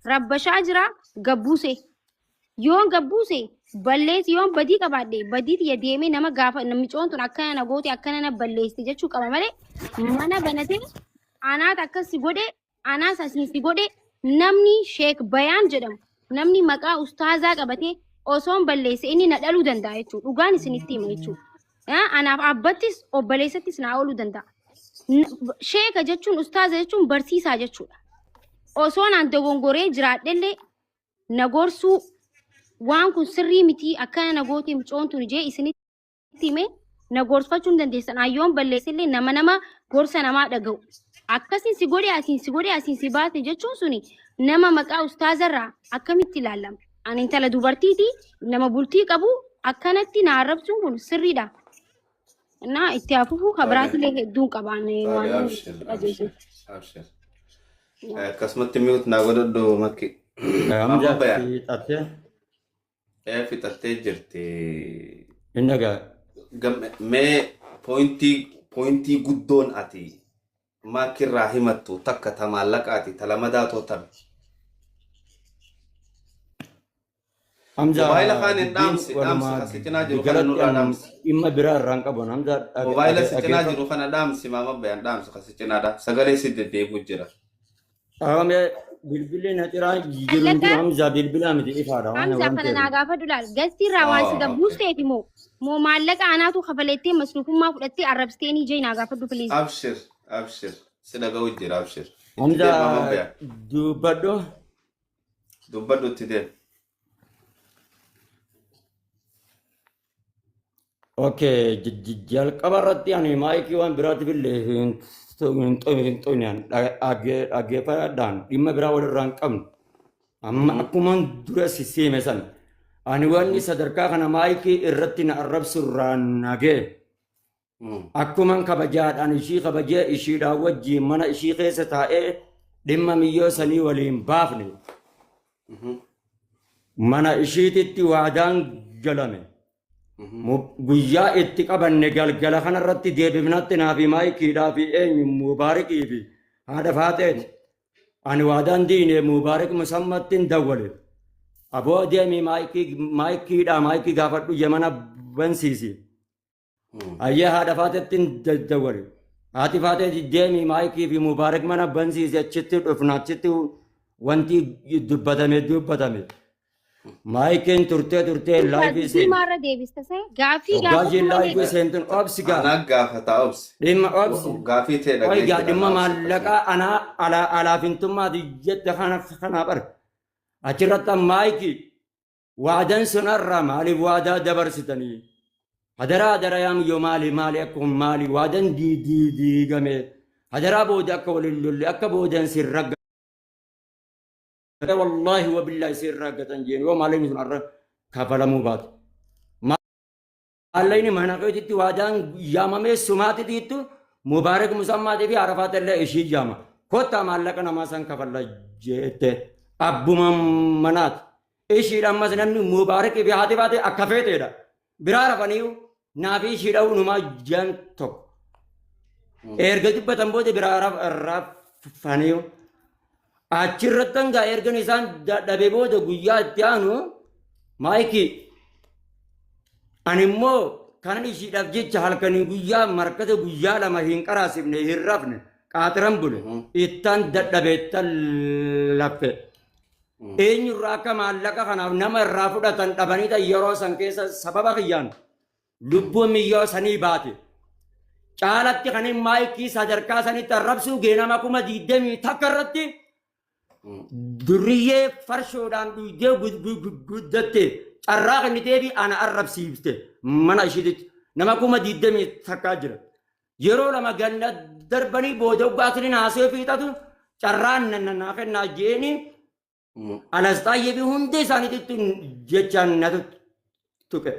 Rabbashaa jira gabbuuse. Yoon gabbuuse balleessi yoon badii qabaadhe badii tiyya deemee nama gaafa micoon tun akkana na goote akkana na balleessite jechuu qaba malee mana banatee anaat akkas si godhe anaas asiin si godhe namni sheek bayaan jedhamu namni maqaa ustaazaa qabatee osoon balleesse inni na dhaluu danda'a jechuudha. Dhugaan isinitti hima jechuudha. Anaaf abbattis obboleessattis naa ooluu danda'a. Sheeka jechuun ustaaza jechuun barsiisaa jechuudha. Osoo naan dogongoree jiraadhellee na gorsuu waan kun sirrii mitii akkana na goote mucoon tun jee isinitti hime na gorsfachuu hin dandeessan. Ayyoon balleessillee nama nama gorsa namaa dhaga'u. Akkasiin si godhe asiin si godhe asiin si baase jechuun suni nama maqaa ustaazarraa akkamitti ilaalama? Ani intala dubartiiti nama bultii qabu akkanatti na arrabsuun kun sirriidha. Innaa itti hafuufuu Tole. kabiraatillee hedduun qaba ani Tole, waan abshir, abshir, qajeelchu. abshir. Akkasumatti mute naa godhadhu makki. Hamza Amma baya. fixattee Fixattee jirti. hin dhagaa. Mee pointii guddoon ati maakirraa himattu takka ta maallaqaati ta lamadaa too tami. Hamza Mobaayila kaan hin dubbiin dhaamsi dhaamsi walumaa kan si cinaa jiru kana galatti nurraa an dhaamsi. dhimma biraa irraa hin qabu. Hamza Mobaayila si cinaa dhaggeeffadhu. jiru kana dhaamsi maama bayan dhaamsi kan si cinaadha. Sagalee si deddeebi'u jira. Qaamee bilbilli na ciraa jiru hin jiru Mallaqa Hamza bilbilaa miti ifaadha waan Hamza waan kana ta'eef. naa gaafadhu laal. Gastii irraa waan si Oh, okay. gabbuusteeti moo moo maallaqa anaatu kafalettee masruufummaa fudhattee arrabsiteenii jee naa gaafadhu please. Abshir, abshir. Si dhaga'u jira abshir. Itti Hamza deem maama bayan. dubbadhu. Dubbadhu itti deem. Okay, jalqaba irratti ani maayikii waan biraatiif illee hin xuqne dhaggeeffadhaan dhimma biraa walirraa hin qabnu. Amma akkuman dura sissiime san ani wanni sadarkaa kana maayikii irratti na arrabsu irraa nagee akkuman kabajaadhaan ishii kabajee ishiidhaan wajjiin mana ishii keessa taa'ee dhimma miyyoo sanii waliin baafne mana ishiititti waadaan galame. Guyyaa itti qabanne galgala kanarratti deebifnatti naa fi maayikiidhaa fi eenyu Mubaarikii fi haadha faaxeeti. Ani waadaan diine Mubaarik Musammattiin dawwale. Aboo deemii maayikiidhaa maayikii gaafadhu yemana bansiisi. Ayyee haadha faaxeettiin dawwale. Haati faaxee deemii maayikii fi Mubaarik mana bansiisi achitti dhufna achitti wanti dubbatame dubbatame. Maayikiin turtee turtee laayifii Dubbii seente. maarra deebista see gaaffii Hoggaa gaafadhu isheen malee. laayifii seentun obsi gaa. Anaa gaafataa obsi. Dhimma obsi. Gaafii ta'e Qoy dhaga'ee gaa jira dhimma naa obsi akkasuma. maallaqaa anaa alaa alaafintummaati jette kana kanaaf arga. Achirratti maayikii waadan sunarraa maaliif waadaa dabarsitanii? Hadaraa hadaraa yaa miyyoo maali maali akka kun maali waadan diigame hadaraa booda akka waliin lolle akka boodan sin ragga wallaahi wabillaahi sin raggatan jeen yoo maallaqni sun arra kafalamuu baate. Maallaqni mana keetitti waadaan yaamamee sumaatti tiittu Mubaarak Musammaatii fi Arafaat illee ishii yaama. Kottaa maallaqa namaa san kafalla jette abbuma manaati. Ishiidha ammas namni Mubaarak fi haati baate akka feeteedha. Biraa rafaniiyu naafi ishiidha unumaa ji'an tokko. Erga dubbatan booda biraa rafaniiyu. Achirrattan gaa ergan isaan dadhabe booda guyyaa itti aanu maayikii ani immoo kanan ishiidhaaf jecha halkanii guyyaa markata guyyaa lama hin qaraasifne hin rafne qaaxiran bule ittan dadhabe ittan laffe. Eenyurraa akka maallaqa kanaaf nama irraa fudhatan dhabanii ta'e yeroo san keessa sababa kiyyaan lubbuun miyyoo sanii baate. Caalatti kan hin maayikii sadarkaa sanitti arrabsuu gee nama 21,000 irratti durriyyee farshoodhaan dhuydee guddatte carraa kenniteefi ana arrabsiifte mana ishiititti nama 21,000 jira. Yeroo lama ganna darbanii booda hoggaasni haasee fiixatu carraan naa kennaa jeeni Anastaayyee fi hundi isaaniitu jechaan na tuqe.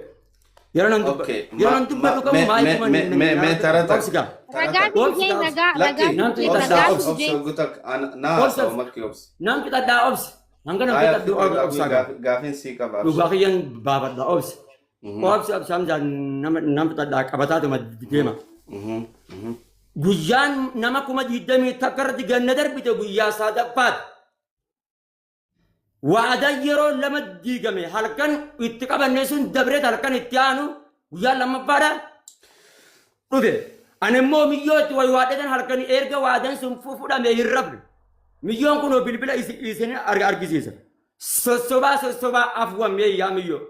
Yeroo nan dubbadhu. Okay. Yeroo nan dubbadhu qabu maayikuma Mee mee tara takka. obsi gaa. Tara Ragaa takka. Obsi fidee gaa obsi. ragaa Lakki ragaa Nan fidee fixadhaa ragaa obsi obsi. obsi fidee. ogu takka. Naa Obsi haasa'u obsi. makki obsi. Nan fixadhaa obsi. Hanga nan Aya fixadhu fixi obsaa gaa. gaafin sii qaba Dhugaa abshir. kiyyan baafadha obsi. Obsi obsi Hamzaa nama nan fixadhaa qabataatuma deema. Guyyaan nama 21,000 irratti ganna darbite guyyaa sadaffaati. Waadaan yeroo lama diigame halkan itti qabanne sun dabreet halkan itti aanu guyyaa lammaffaadha dhufe. Ani immoo miyyoo itti waywaadhetan halkan erga waadaan sun fudhame hin rafne. Miyyoon kun bilbila isin argisiisa. Sossobaa sossobaa afwan mee yaa miyyoo.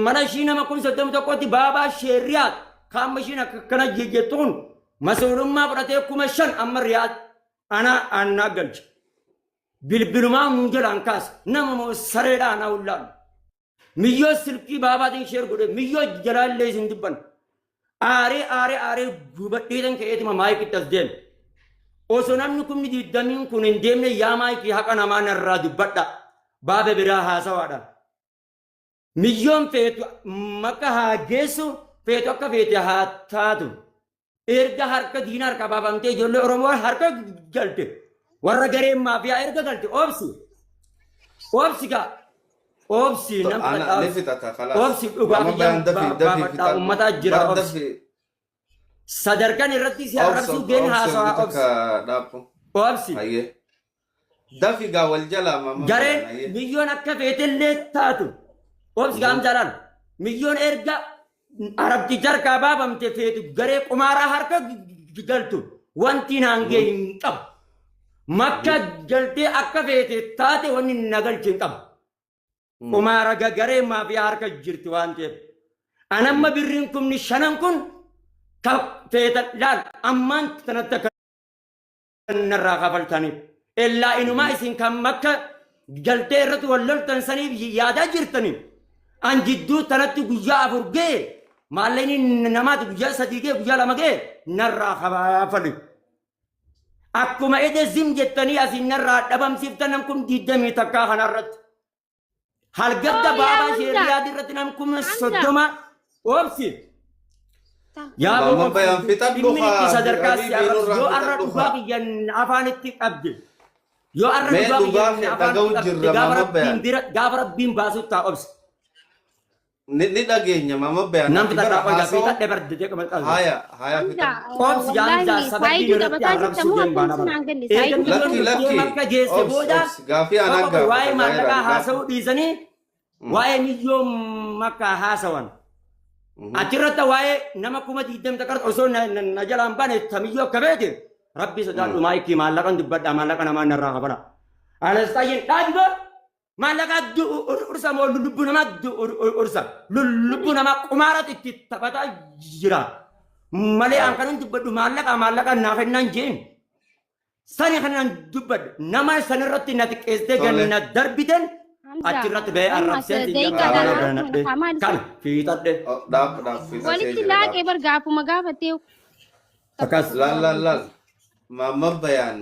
Mana ishii nama 31,000tti baabaa sheerriyaat kaamma ishiin akkana jettu kun masuulummaa fudhatee 5,000 amma riyaad anaa annaa galche. Bilbilumaa nun jalaan kaasa nama moo sareedhaa anaa hullaalu. Miyyoo silkii baabaatiin sheer godhe miyyoo jalaa illee isin dubban. Aaree aaree aaree gubadheetan ka'eetuma maayikitti as deeme. Osoo namni 20,000 kun hin deemne yaa maayikii haqa namaa narraa dubbadha. Baaba biraa haasawaadhaan. Miyyoon feetu makka haa geessu feetu akka feete haa taatu. Erga harka diina harka baafamtee ijoollee Oromoo harka galte warra gareen maafiyaa erga galte obsi. Obsi gaa. Obsi To nan ana fudhadhaa ni obsi. fixata kalaas. Obsi dhugaa Mama kiyyaan bayaan dafi dafi baafadhaa fixadhu. uummataa jira Bar obsi. dafi Sadarkan irratti si obsa arrabsuu geen obsa haasawaa bitu obsi. ka dhaabbu. Obsi. Hayyee. Dafi gaa wal jalaa mama bayaan Gareen hayyee. miyyoon akka feetellee taatu. Obsi gaam jalaan. Miyyoon erga arabticha harkaa baafamte feetu garee qumaaraa harka galtu wanti naan ga'e hin qabu. Makka galtee akka feete taate wanni na galche hin qabu. Qumaara garee maafiyaa harka jirti waan ta'eef. Anamma birriin 5,000 kun ka feetan laal ammaan tanatti akka narraa kafaltaniif. Illaa inumaa isin kan makka galtee irratti wal loltan saniif yaadaa jirtaniif. An jidduu tanatti guyyaa 4 ga'e maallaqni namaati guyyaa 3 ga'e guyyaa 2 ga'e narraa kafali. Akkuma ede zim jettanii asiin narraa dhabamsiiftan nam 21,000 kanarratti. Halgadda Oo yaa baabaa Hamza. ishee Riyaad irratti nam kuma Hamza. 30 obsi. Yaa Mama obsi. bayaan fixadhu Dhimmi itti haa. sadarkaa si Habiibii arrabsu nurraa yoo arra fixadhu dhugaa haa. kiyyan afaanitti qabde. Yoo arra Mee dhugaa dhugaa kiyyan kee afaanitti dhaga'u qabde jirra gaafa mama rabbiin bayaan. bira gaafa rabbiin baasutti taa obsi. Ni dhageenya mama bayaan. Nam Ati fixadhaa bara qoyyaa haasawaa fixadhe bar jedhee qaba qabu. haya haya Hamza, fixadhu. Obsi wallaahi jaamsaa sababii saayidii irratti taphataa jirta arrabsuu moo deem baana akkam bara. sinaan galle Erga saayidii biyyoon Lakki taphataa dhuftee lakki makka geesse obs booda obs gaafii anaa qofa waa'ee gaafata maallaqaa zaahiraan haasa'uu gaafii. dhiisanii waa'ee miyyoo makkaa haasawan. Achirratti waa'ee nama 20,000 qarxa osoo na jalaan baane tamiyyoo akka beete rabbi sodaadhu maayikii maallaqan dubbadha maallaqa namaa narraa kafala. Anastaayin dhaabi boo maallaqa ursa moo lubbuu namaa ursa lubbuu namaa qumaaratti itti taphataa jira. Malee an kanan dubbadhu maallaqa maallaqa naa kennaan jeen. Sani kanan dubbadhu nama sanirratti na xiqqeessitee Tole. ganna darbiten Hamza, achirratti ba'ee ammas arrabseen xiyya daqiiqaadhaan qaama haasofna ganadhe. kaa maal Kana isa? fiixadhe. Dhaaf dhaaf fixatee Walitti jira laaqee dhaaf. bar gaafuma gaafattee Akkas. Laal laal laal. Mama bayaan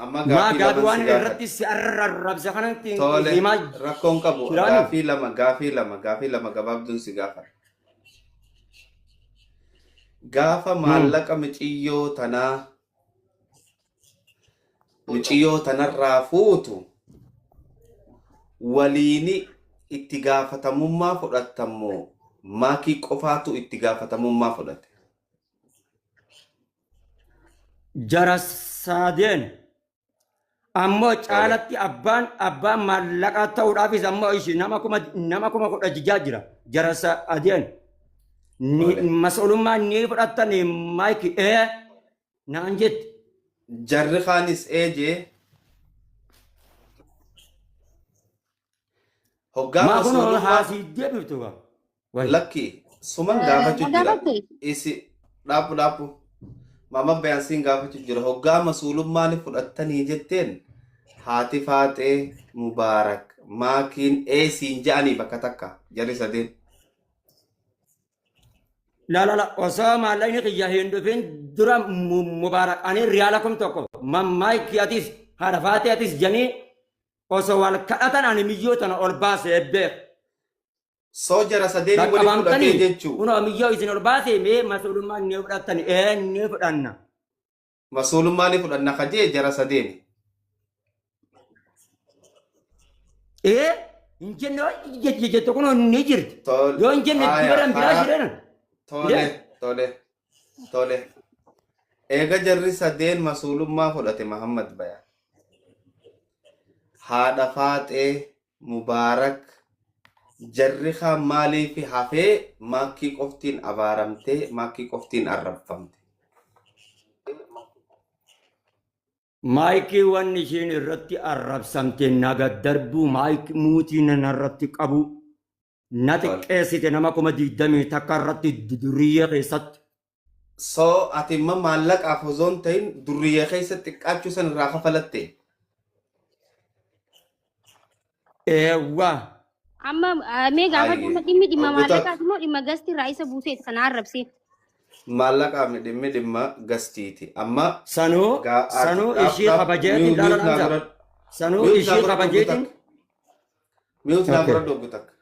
amma Maa gaafii gaafi laman waan si gaafadha. irratti si arrabse kanatti Tole himaa rakkoon qabu jiraani. gaafii lama gaafii lama gaafii lama gabaabduun si gaafadha. Gaafa maallaqa miciyyoo tanaa miciyyoo tanarraa fuutu waliini itti gaafatamummaa fudhattammoo maakii qofaatu itti gaafatamummaa fudhate. Jara sadeen ammoo caalatti abbaan abbaan maallaqaa ta'uudhaafis ammoo ishii nama 16,000 jira. Jara sadeen Tole. mas'uulummaa ni fudhattan maayiki ee naan jette. Jarri kaanis eejee hoggaa Maa kun mas'uulummaa haasii deebiftu gaa. Wayi. lakki suman gaafachuu Na jira. gaafatte? Isi dhaabbu dhaabbu. Mama bayaan siin gaafachuu jira. Hoggaa mas'uulummaa ni fudhattanii jetteen haati faaxee mubaarak maakiin ee siin ja'anii bakka takka jarri sadeen. La la la osoo maallaqni kiyya hin dhufin dura mubaarak ani riyaala 1000 mammaayikii atis haadha faatee atis janii osoo wal kadhatan ani miyyoo tana ol baase beek. Soo jara sadeenii waliin fudhatee Qaqqabamtanii jechuu. kunoo miyyoo isin ol baase mee masuulummaa ni fudhattan ee ni fudhanna. Masuulummaa ni fudhanna kajee jara sadeeni. Ee hin jenne jettu kunoo ni jirti. Tole. Yoo hin jenne Haya, dubaran biraa karaa jireena. tole tole tole. Eega jarri sadeen masuulummaa fudhate Muhammad Bayaan. Haadha Faaxee, Mubaarak, jarri kaan maaliif hafee maakkii qoftiin abaaramtee maakkii qoftiin arrabfamte? Maayikii wanni ishiin irratti arrabsamte naga darbuu maayik muutii narratti qabu na xiqqeessite nama 21,000 irratti duriyyee keessatti. So ati imma maallaqaaf osoo hin ta'in durriyyee keessa xiqqaachuu san irraa kafalatte. Eewwa. Amma mee gaafadhu amma dhimmi dhimma Obbo Taak. maallaqaati moo dhimma gasti irraa isa buuseeti kana arrabsee. Maallaqaa mi dhimmi dhimma gastiiti. Amma Sanuu gaa ati sanuu dhaab ishii dhaab kabajeetiin mute laala mute naa dhamsa. godhadhu. Sanuu Mute naa ishii godhadhu obbo kabajeetiin. Takka. Mute naa Okay. godhadhu obbo Takka.